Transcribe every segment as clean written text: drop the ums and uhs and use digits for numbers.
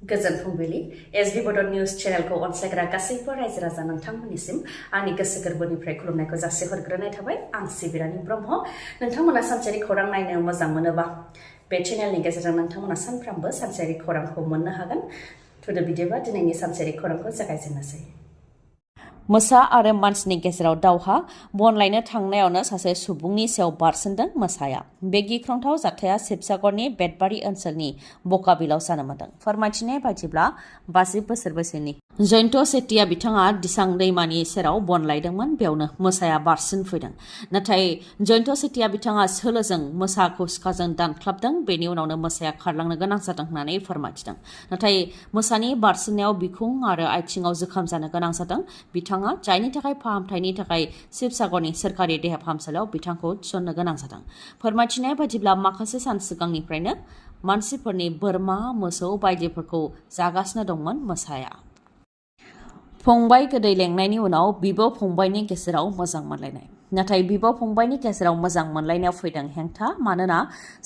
गोजोन फुंबिलि एसबी बड' निउज चेनेलखौ अनसायग्रा गासैबो रायजो राजा नोंथांमोननिसिम आंनि गोसो गोरबोनिफ्राय खुलुमनायखौ जासिहरग्रोनाय थाबाय। आं सिबि रानी ब्रह्म। नोंथांमोना सानसेयारि खौरां नायनो मोजां मोनोबा बे चेनेलनि गेजेरजों नोंथांमोना सानफ्रामबो सानसेयारि खौरांखौ मोननो हागोन। थुदो बिदिबा दिनैनि सानसेयारि खौरांखौ जागायजेननोसै। मोसा आरो मानसिनि गेजेराव दावहा बन लायनो थांनायावनो सासे सुबुंनि सायाव बारसोमदों मोसाया। बे गिख्रंथाव जाथाया शिबसागरनि बेटबारि ओनसोलनि बकाबिलाव जानो मोन्दों। फोरमायथिनाय बायदिब्ला 50 बोसोर बैसोनि जयन्त सेट्टीया बिथाङा दिसां दैमानि सेराव बन लायदोंमोन। बेयावनो मोसाया बारसोमफैदों। नाथाय जयन्त सेट्टीया बिथाङा सोलोजों मोसाखौ सिखाजों दानख्लाबदों। बेनि उनावनो मोसाया खारलांनो गोनां जादों होननानै फोरमायथिदों। नाथाय मोसानि बारसोमनायाव बिखुं आरो आथिङाव जोखोम जानो गोनां जादों। बिथाङा जायनि थाखाय फाहामथायनि थाखाय शिबसागरनि सोरखारि देहा फाहामसालियाव बिथांखौ थिसननो गोनां जादों। फोरमायथिनाय बायदिब्ला माखासे सान सिगांनिफ्रायनो मानसिफोरनि बोरमा, मोसौ बायदिफोरखौ जागासिनो दंमोन मोसाया। फंबाय गोदै लेंनायनि उनाव बिब' फंबायनि गेजेराव मोजां मोनलायनाय। नाथाय बिब' फंबायनि गेजेराव मोजां मोनलायनायाव फैदों हेंथा। मानोना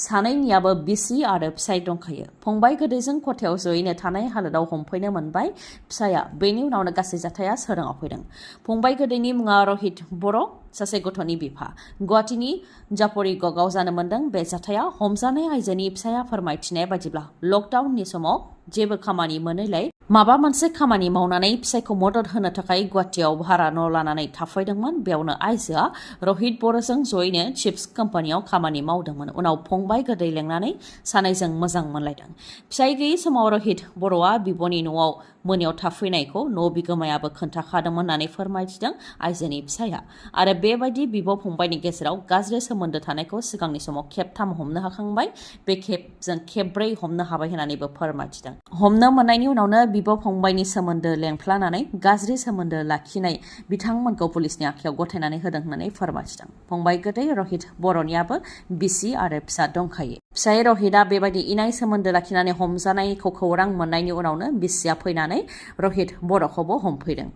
सानैनियाबो बिसि आरो फिसाय दंखायो। फंबाय गोदैजों खथायाव जयैनो थानाय हालोदाव हमफैनो मोनबाय फिसाया। बेनि उनावनो गासै जाथाया सोराङाव फैदों। फंबाय गोदैनि मुङा रहित बर', सासे गथ'नि बिफा। गुवाहाटीनि जाफरिगगआव जानो मोन्दों बे जाथाया। हमजानाय आइजोनि फिसाया फोरमायथिनाय बायदिब्ला लकडाउननि समाव जेबो खामानि मोनैलाय माबा मोनसे खामानि मावनानै फिसायखौ मदद होनो थाखाय गुवाहाटीयाव भारा न' लानानै थाफैदोंमोन। बेयावनो आइजोआ रहित बर'जों जयैनो चिप्स कम्पानियाव खामानि मावदोंमोन। उनाव फंबाय गोदै लेंनानै सानैजों मोजां मोनलायदों। फिसाय गैयै समाव रहित बर'आ बिब'नि न'आव मोनायाव थाफैनायखौ न' बिगोमायाबो खोन्थाखादोंमोन होननानै फोरमायथिदों आइजोनि फिसाया। आरो बेबायदि बिब' फंबायनि गेजेराव गाज्रि सोमोन्दो थानायखौ सिगांनि समाव खेबथाम हमनो हाखांबाय। बे खेबजों खेबब्रै हमनो हाबाय होननानैबो फोरमायथिदों। हमनो मोननायनि उनावनो बिब' फंबायनि सोमोन्दो लेंफ्लानानै गाज्रि सोमोन्दो लाखिनाय बिथांमोनखौ पुलिसनि आखायाव गथायनानै होदों होननानै फोरमायथिदों। फंबाय गोदै रहित बर'नियाबो बिसि आरो फिसा दंखायो। फिसाय रहितआ बेबायदि इनाय सोमोन्दो लाखिनानै हमजानायखौ खौरां मोननायनि उनावनो बिसिया फैनानै रहित बर'खौबो हमफैदों।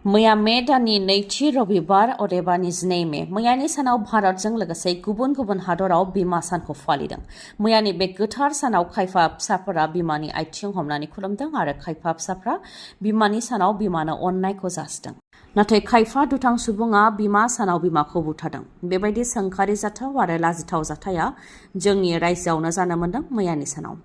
मैया मे दाननि नैथि रबिबार अदेबानि 12 मे मैयानि सानाव भारतजों लोगोसे गुबुन गुबुन हादराव बिमा सानखौ फालिदों। मैयानि बे गोथार सानाव खायफा फिसाफोरा बिमानि आथिं हमनानै खुलुमदों आरो खायफा फिसाफ्रा बिमानि सानाव बिमानो अननायखौ जासिदों। नाथाय खायफा दुथां सुबुङा बिमा सानाव बिमाखौ बुथारदों। बेबायदि सोंखारि जाथाव आरो लाजिथाव जाथाया जोंनि रायजोआवनो जानो मोन्दों मैयानि सानाव।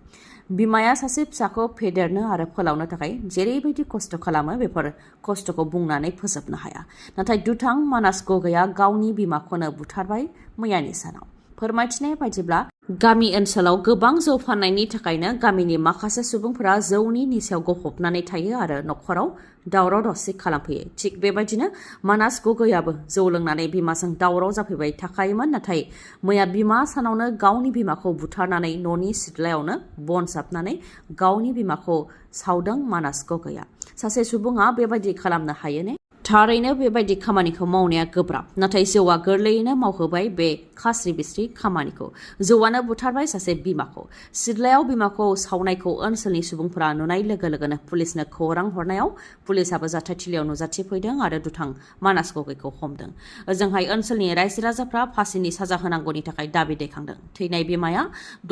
बिमाया सासे फिसाखौ फेदेरनो आरो फोलावनो थाखाय जेरैबायदि खस्थ' खालामो बेफोर खस्थ'खौ बुंनानै फोजोबनो हाया। नाथाय दुथां मानास गगैया गावनि बिमाखौनो बुथारबाय मैयानि सानाव। फोरमायथिनाय बायदिब्ला गामि ओनसोलाव गोबां जौ फाननायनि थाखायनो गामिनि माखासे सुबुंफोरा जौनि निसायाव गफबनानै थायो आरो न'खराव दावराव दावसि खालामफैयो। थिग बेबायदिनो मानास गगैयाबो जौ लोंनानै बिमाजों दावराव जाफैबाय थाखायोमोन। नाथाय मैया बिमा सानावनो गावनि बिमाखौ बुथारनानै न'नि सिथ्लायावनो बन जाबनानै गावनि बिमाखौ सावदों मानास गगैया। सासे सुबुङा बेबायदि खालामनो हायो ने? थारैनो बेबायदि खामानिखौ मावनाया गोब्राब। नाथाय जौआ गोरलैयैनो मावहोबाय बे खास्रि बिस्रि खामानिखौ। जौआनो बुथारबाय सासे बिमाखौ। सिथ्लायाव बिमाखौ सावनायखौ ओनसोलनि सुबुंफोरा नुनाय लोगो लोगोनो पुलिसनो खौरां हरनायाव पुलिसाबो जाथायथिलियाव नुजाथिफैदों आरो दुथां मानास गगैखौ हमदों। ओजोंहाय ओनसोलनि रायजो राजाफ्रा फासिनि साजा होनांगौनि थाखाय दाबि दैखांदों। थैनाय बिमाया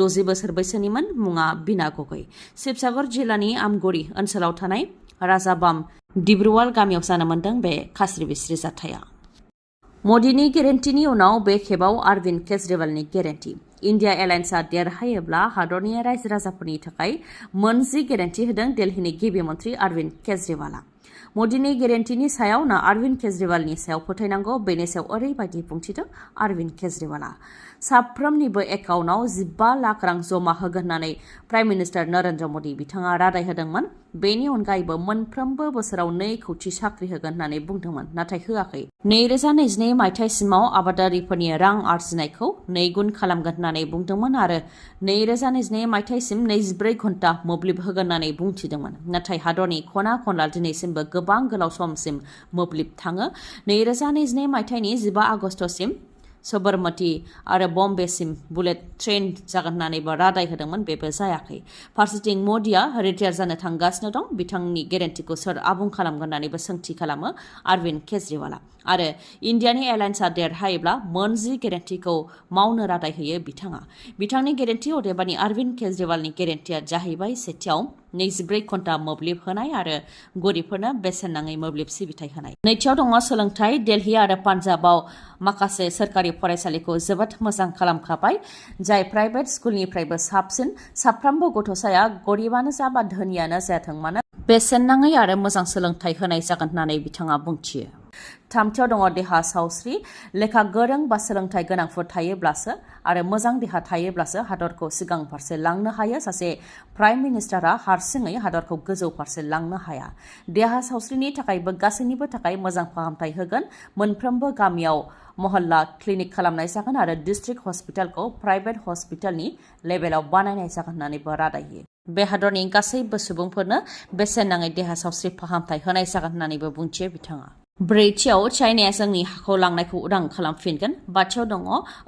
60 बोसोर बैसोनिमोन। मुङा बिना गगै। शिबसागर जिल्लानि आमगुरि ओनसोलाव थानाय राजाबाम डिब्रुवाल गामियाव जानो मोन्दों बे खास्रि बिस्रि जाथाया। मदिनि गेरेन्टिनि उनाव बे खेबाव अरविन्द केजरिवालनि गेरेन्टि। इन्डिया एलायन्सआ देरहायोब्ला हादरनि रायजो राजाफोरनि थाखाय 10 गेरेन्टि होदों दिल्लीनि गिबि मन्थ्रि अरविन्द केजरिवालआ। मदिनि गेरेन्टिनि सायाव ना अरविन्द केजरिवालनि सायाव फोथायनांगौ, बेनि सायाव ओरैबायदि बुंथिदों अरविन्द केजरिवालआ। साफ्रोमनिबो एकाउन्टआव 15 लाख रां जमा होगोन होननानै प्राइम मिनिस्टार नरेन्द्र मदि बिथाङा रादाय होदोंमोन। बेनि अनगायैबो मोनफ्रोमबो बोसोराव 2 कौटि साख्रि होगोन होननानै बुंदोंमोन, नाथाय होआखै। 2022 मायथाइसिमाव आबादारिफोरनि रां आरजिनायखौ 2 गुन खालामगोन होननानै बुंदोंमोन आरो 2022 मायथाइसिम 24 घन्टा मोब्लिब होगोन होननानै बुंथिदोंमोन। नाथाय हादरनि खना खनला दिनैसिमबो गोबां गोलाव समसिम मोब्लिब थाङो। 2022 मायथाइनि 15 आगस्तसिम सबरमती आरो बम्बेसिम बुलेट ट्रेन जागोन होननानैबो रादाय होदोंमोन, बेबो जायाखै। फारसेथिं मदिया रिटायार जानो थांगासिनो दं। बिथांनि गेरेन्टिखौ सोर आबुं खालामगोन होननानैबो सोंथि खालामो अरविन्द केजरिवालआ। आरो इन्डियानि एलायन्सआ देरहायोब्ला 10 गेरेन्टिखौ मावनो रादाय होयो बिथाङा। बिथांनि गेरेन्टि अदेबानि अरविन्द केजरिवालनि गेरेन्टिया जाहैबाय सेथियाव 24 घन्टा मोब्लिब होनाय आरो गरिबफोरनो बेसेन नाङै मोब्लिब सिबिथाय होनाय। नैथियाव दङ सोलोंथाय। दिल्ली आरो पान्जाबाव माखासे सोरखारि फरायसालिखौ जोबोद मोजां खालामखाबाय, जाय प्राइभेट स्कुलनिफ्रायबो साबसिन। साफ्रोमबो गथ'साया गरिबानो जा बा धोनियानो जायाथों मानो बेसेन नाङै आरो मोजां सोलोंथाय होनाय जागोन होननानै बिथाङा बुंथियो। थामथियाव दङ देहा सावस्रि। लेखा गोरों बा सोलोंथाय गोनांफोर थायोब्लासो आरो मोजां देहा थायोब्लासो हादरखौ सिगां फारसे लांनो हायो। सासे प्राइम मिनिस्टारा हारसिङै हादरखौ गोजौ फारसे लांनो हाया। देहा सावस्रिनि थाखायबो गासैनिबो थाखाय मोजां फाहामथाय होगोन। मोनफ्रोमबो गामियाव महल्ला क्लिनिक खालामनाय जागोन आरो डिस्ट्रिक्ट हस्पिटालखौ प्राइभेट हस्पिटालनि लेभेलाव बानायनाय जागोन होननानैबो रादाय होयो। बे हादरनि गासैबो सुबुंफोरनो बेसेन नाङै देहा सावस्रि फाहामथाय होनाय जागोन होननानैबो बुंथियो बिथाङा। ब्रैथियाव चाइनाया जोंनि हाखौ लांनायखौ उदां खालामफिनगोन। बाथियाव दङ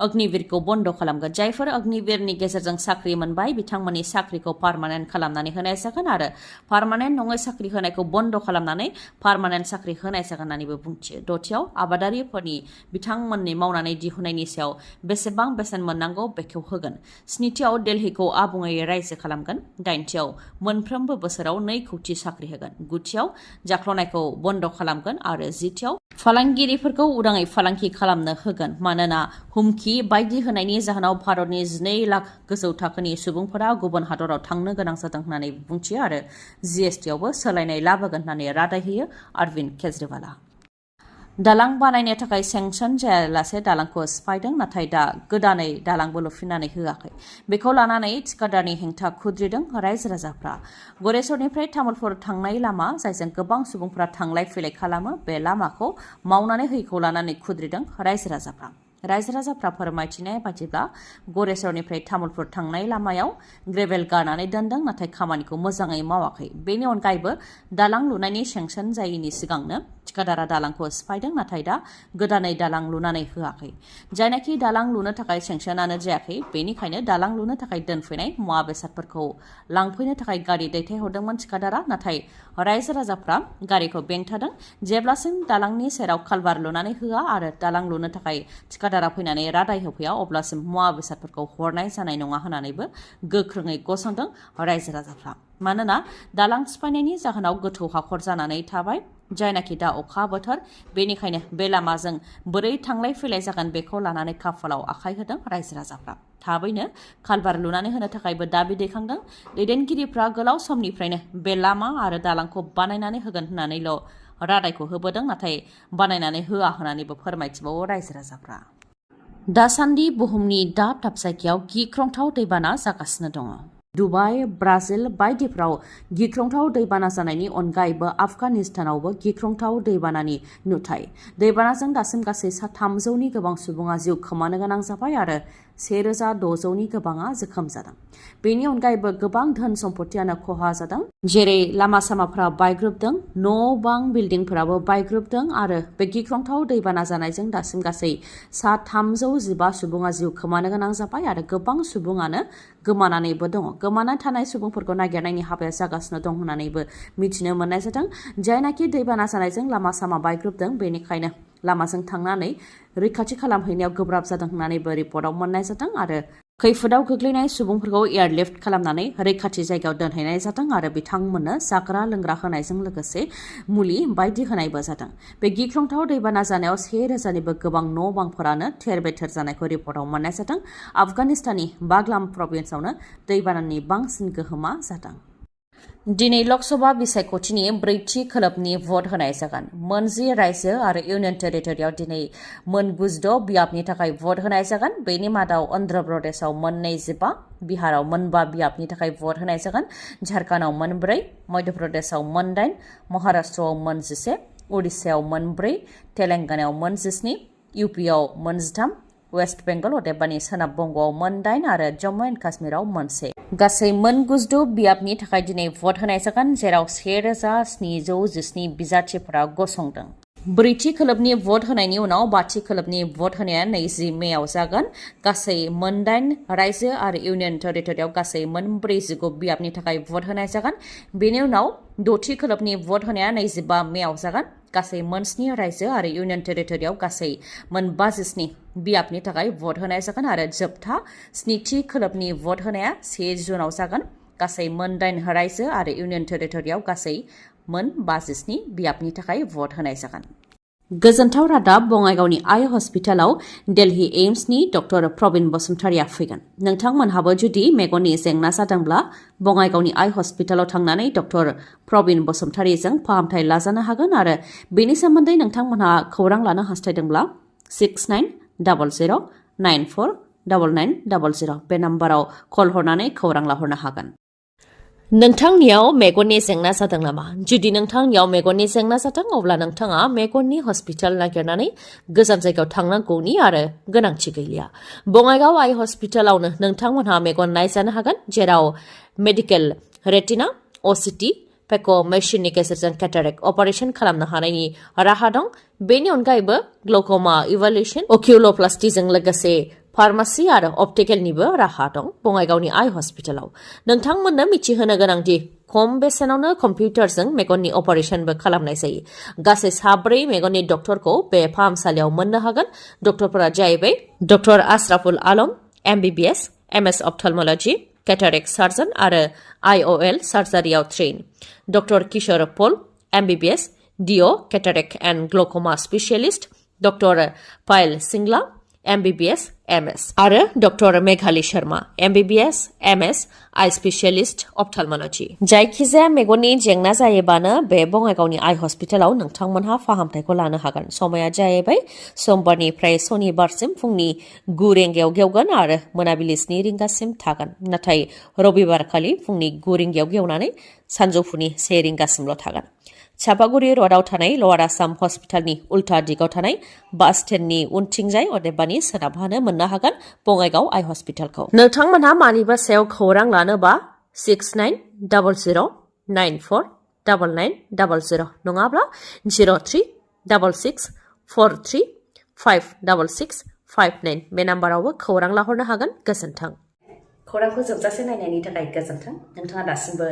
अग्निवीरखौ बन्द खालामगोन। जायफोर अग्निवीरनि गेजेरजों साख्रि मोनबाय बिथांमोननि साख्रिखौ पार्मानेन्ट खालामनानै होनाय जागोन आरो पार्मानेन्ट नङै साख्रि होनायखौ बन्द खालामनानै पार्मानेन्ट साख्रि होनाय जागोन होननानैबो बुंथियो। दथियाव आबादारिफोरनि बिथांमोननि मावनानै दिहुननायनि सायाव बेसेबां बेसेन मोननांगौ बेखौ होगोन। स्निथियाव दिल्लीखौ आबुङै रायजो खालामगोन। दाइनथियाव मोनफ्रोमबो बोसोराव 2 कौटि साख्रि होगोन। गुथियाव जाख्ल'नायखौ बन्द खालामगोन आरो जिथियाव फालांगिरिफोरखौ उदाङै फालांगि खालामनो होगोन। मानोना हुमखि बायदि होनायनि जाहोनाव भारतनि 12 लाख गोजौ थाखोनि सुबुंफोरा गुबुन हादराव थांनो गोनां जादों होननानै बुंथियो आरो GSTआवबो सोलायनाय लाबोगोन होननानै रादाय होयो अरविन्द केजरीवालआ। दालां बानायनो थाखाय सेंसन जायालासे दालांखौ सिफायदों, नाथाय दा गोदानै दालांबो लुफिननानै होआखै। बेखौ लानानै थिकादारनि हेंथा खुद्रिदों रायजो राजाफ्रा। गरेस्वरनिफ्राय तामुलपुर थांनाय लामा, जायजों गोबां सुबुंफ्रा थांलाय फैलाय खालामो, बे लामाखौ मावनानै होयैखौ लानानै खुद्रिदों रायजो राजाफ्रा। रायजो राजाफ्रा फोरमायथिनाय बायदिब्ला गरेस्वरनिफ्राय तामुलपुर थांनाय लामायाव ग्रेभेल गारनानै दोनदों, नाथाय खामानिखौ मोजाङै मावाखै। बेनि अनगायैबो दालां लुनायनि सेंसन जायैनि सिगांनो थिकादारा दालांखौ सिफायदों, नाथाय दा गोदानै दालां लुनानै होआखै। जायनाखि दालां लुनो थाखाय सेंसनानो जायाखै, बेनिखायनो दालां लुनो थाखाय दोनफैनाय मुवा बेसादफोरखौ लांफैनो थाखाय गारि दैथायहरदोंमोन थिकादारा, नाथाय रायजो राजाफ्रा गारिखौ बेंथादों। जेब्लासिम दालांनि सेराव कालभार लुनानै होआ आरो दालां लुनो थाखाय थिकादारा फैनानै रादाय होफैया, अब्लासिम मुवा बेसादफोरखौ हरनाय जानाय नङा होननानैबो गोख्रोङै गसंदों रायजो राजाफ्रा। मानोना दालां सिफायनायनि जाहोनाव गोथौ हाखर जानानै थाबाय, जायनाखि दा अखा बोथोर, बेनिखायनो बे लामाजों बोरै थांलाय फैलाय जागोन बेखौ लानानै खाफालाव आखाइ होदों रायजो राजाफ्रा। थाबैनो कालभार लुनानै होनो थाखायबो दाबि दैखांदों। दैदेनगिरिफ्रा गोलाव समनिफ्रायनो बे लामा आरो दालांखौ बानायनानै होगोन होननानैल' रादायखौ होबोदों, नाथाय बानायनानै होआ होननानैबो फोरमायथिबावो रायजो राजाफ्रा। दासान्दि बुहुमनि दाब दाब जायगायाव गिख्रंथाव दैबाना जागासिनो दङ। दुबाइ, ब्राजिल बायदिफ्राव गिख्रंथाव दैबाना जानायनि अनगायैबो आफगानिस्तानावबो गिख्रंथाव दैबानानि नुथाय। दैबानाजों दासिम गासै 300नि गोबां सुबुङा जिउ खोमानो गोनां जाबाय आरो 1600नि गोबाङा जोखोम जादों। बेनि अनगायैबो गोबां धोन सम्पथियानो खहा जादों, जेरै लामा सामाफ्रा बायग्रुबदों, न' बां बिल्डिंफोराबो बायग्रुबदों आरो बे गिख्रंथाव दैबाना जानायजों दासिम गासै 315 सुबुङा जिउ खोमानो गोनां जाबाय आरो गोबां सुबुङानो गोमानानैबो दङ। गोमाना थानाय सुबुंफोरखौ नागिरनायनि हाबाया जागासिनो दं होननानैबो मिथिनो मोननाय जादों। जायनाखि दैबाना जानायजों लामा सामा बायग्रुबदों, बेनिखायनो लामाजों थांनानै रैखाथि खालामहैनायाव गोब्राब जादों होननानैबो रिपर्टआव मोननाय जादों आरो खैफोदाव गोग्लैनाय सुबुंफोरखौ एयारलिफ्ट खालामनानै रैखाथि जायगायाव दोनहैनाय जादों आरो बिथांमोननो जाग्रा लोंग्रा होनायजों लोगोसे मुलि बायदि होनायबो जादों। बे गिख्रंथाव दैबाना जानायाव 1000निबो गोबां न' बांफोरानो थेर बेथेर जानायखौ रिपर्टआव मोननाय जादों। आफगानिस्ताननि बागलाम प्रभिन्सआवनो दैबानानि बांसिन गोहोमा जादों। दिनै लकसभा बिसायख'थिनि 4थि खोलोबनि भट होनाय जागोन। मोन 10 रायजो आरो इउनियन टेरिटरियाव दिनै मोन 96 बियाबनि थाखाय भट होनाय जागोन। बेनि मादाव अन्ध्र प्रदेशआव मोन 25, बिहाराव मोन 5 बियाबनि थाखाय भट होनाय जागोन। झारखन्डआव मोन 4, मध्य प्रदेशआव मोन 8, महाराष्ट्रआव मोन 11, उडिशायाव मोन 4, तेलेंगानायाव मोन 17, UPआव मोन 13, वेस्ट बेंगल अदेबानि सोनाब बंगआव मोन 8 आरो जम्मु एन्ड काश्मीराव मोन 1। गासै मोन 92 बियाबनि थाखाय दिनै भट होनाय जागोन, जेराव 1717 बिजाथिफोरा गसंदों। 4थि खोलोबनि भट होनायनि उनाव 5थि खोलोबनि भट होनाया 20 मेआव जागोन। गासै मोन 8 रायजो आरो इउनियन टेरिटरियाव गासै मोन 49 बियाबनि थाखाय भट होनाय जागोन। बेनि उनाव 6थि खोलोबनि भट होनाया 25 मेआव जागोन। गासै मोन 7 रायजो आरो इउनियन टेरिटरियाव गासै मोन 57 बियाबनि थाखाय भट होनाय जागोन आरो जोबथा 7थि खोलोबनि भट होनाया 1 जुनाव जागोन। गासै मोन 8 रायजो आरो इउनियन टेरिटरियाव गासै मोन 57 बियाबनि थाखाय भट होनाय जागोन। गोजोनथाव रादाब बङाइगावनि आइ हस्पिटालाव दिल्ली एम्सनि डक्टर प्रबिन बसुमतारिया फैगोन। नोंथांमोनहाबो जुदि मेगननि जेंना जादोंब्ला बङाइगावनि आइ हस्पिटालाव थांनानै डक्टर प्रबिन बसुमतारिजों फाहामथाय लाजानो हागोन आरो बेनि सोमोन्दै नोंथांमोनहा खौरां लानो हास्थायदोंब्ला 6900949900 बे नाम्बाराव कल हरनानै खौरां लाहरनो हागोन। नोंथांनियाव मेगननि जेंना जादों नामा? जुदि नोंथांनियाव मेगननि जेंना जादों अब्ला नोंथाङा मेगननि हस्पिटाल नागिरनानै गोजान जायगायाव थांनांगौनि आरो गोनांथि गैलिया। बङाइगाव आइ हस्पिटालावनो नोंथांमोनहा मेगन नायजानो हागोन, जेराव मेडिकेल रेटिना, OCT, पेक' मेसिननि गेजेरजों केटारेक्ट अपारेशन खालामनो हानायनि राहा दं। बेनि अनगायैबो ग्ल'क'मा इभालुएसन, अकिउल'प्लास्टिजों लोगोसे फार्मासि आरो अप्टिकेलनिबो राहा दं बङाइगावनि आइ हस्पिटालाव। नोंथांमोननो मिथिहोनो गोनांदि खम बेसेनावनो कम्पिउटारजों मेगननि अपारेशनबो खालामनाय जायो। गासै 4 मेगननि डक्टरखौ बे फाहामसालियाव मोननो हागोन। डक्टरफोरा जाहैबाय doctor Ashraful Alam, MBBS, MS ophthalmology, cataract surgeon आरो IOL सार्जारियाव train, doctor Kishore Pal, MBBS, DO, cataract and glaucoma specialist, doctor Payal Singla, MBBS, MS आरो doctor Meghali Sharma, MBBS, MS, eye specialist ophthalmology. जायखिजाया मेगननि जेंना जायोबानो बे बङाइगावनि आइ हस्पिटालाव नोंथांमोनहा फाहामथायखौ लानो हागोन। समाया जाहैबाय समबारनिफ्राय सनिबारसिम फुंनि 9 रिंगायाव गेवगोन आरो मोनाबिलि 7 रिंगासिम थागोन। नाथाय रबिबारखालि फुंनि 9 रिंगायाव गेवनानै सानजौफुनि 1 रिंगासिमल' थागोन। चापागुरि र'डआव थानाय लवार आसाम हस्पिटालनि उल्था दिगाव थानाय बास स्टेन्डनि उनथिंजाय अदेबानि सोनाबहानो मोननो हागोन बङाइगाव आइ हस्पिटालखौ। नोंथांमोनहा मानिबा सायाव खौरां लानोबा 6900949900 नङाब्ला 0366435659 बे नाम्बारावबो खौरां लाहरनो हागोन। गोजोन्थों। खौरांखौ जोबजासे नायनायनि थाखाय गोजोन्थों। नोंथाङा दासिमबो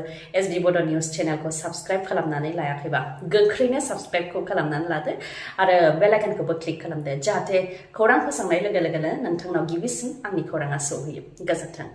SD बड' निउस चेनेलखौ साबस्क्राइब खालामनानै लायाखैबा गोख्रैनो साबस्क्राइबखौ खालामनानै लादो आरो बेल आइकनखौबो क्लिक खालामदो, जाहाथे खौरां फोसावनाय लोगो लोगोनो नोंथांनाव गिबिसिन आंनि खौराङा सौहैयो। गोजोन्थों।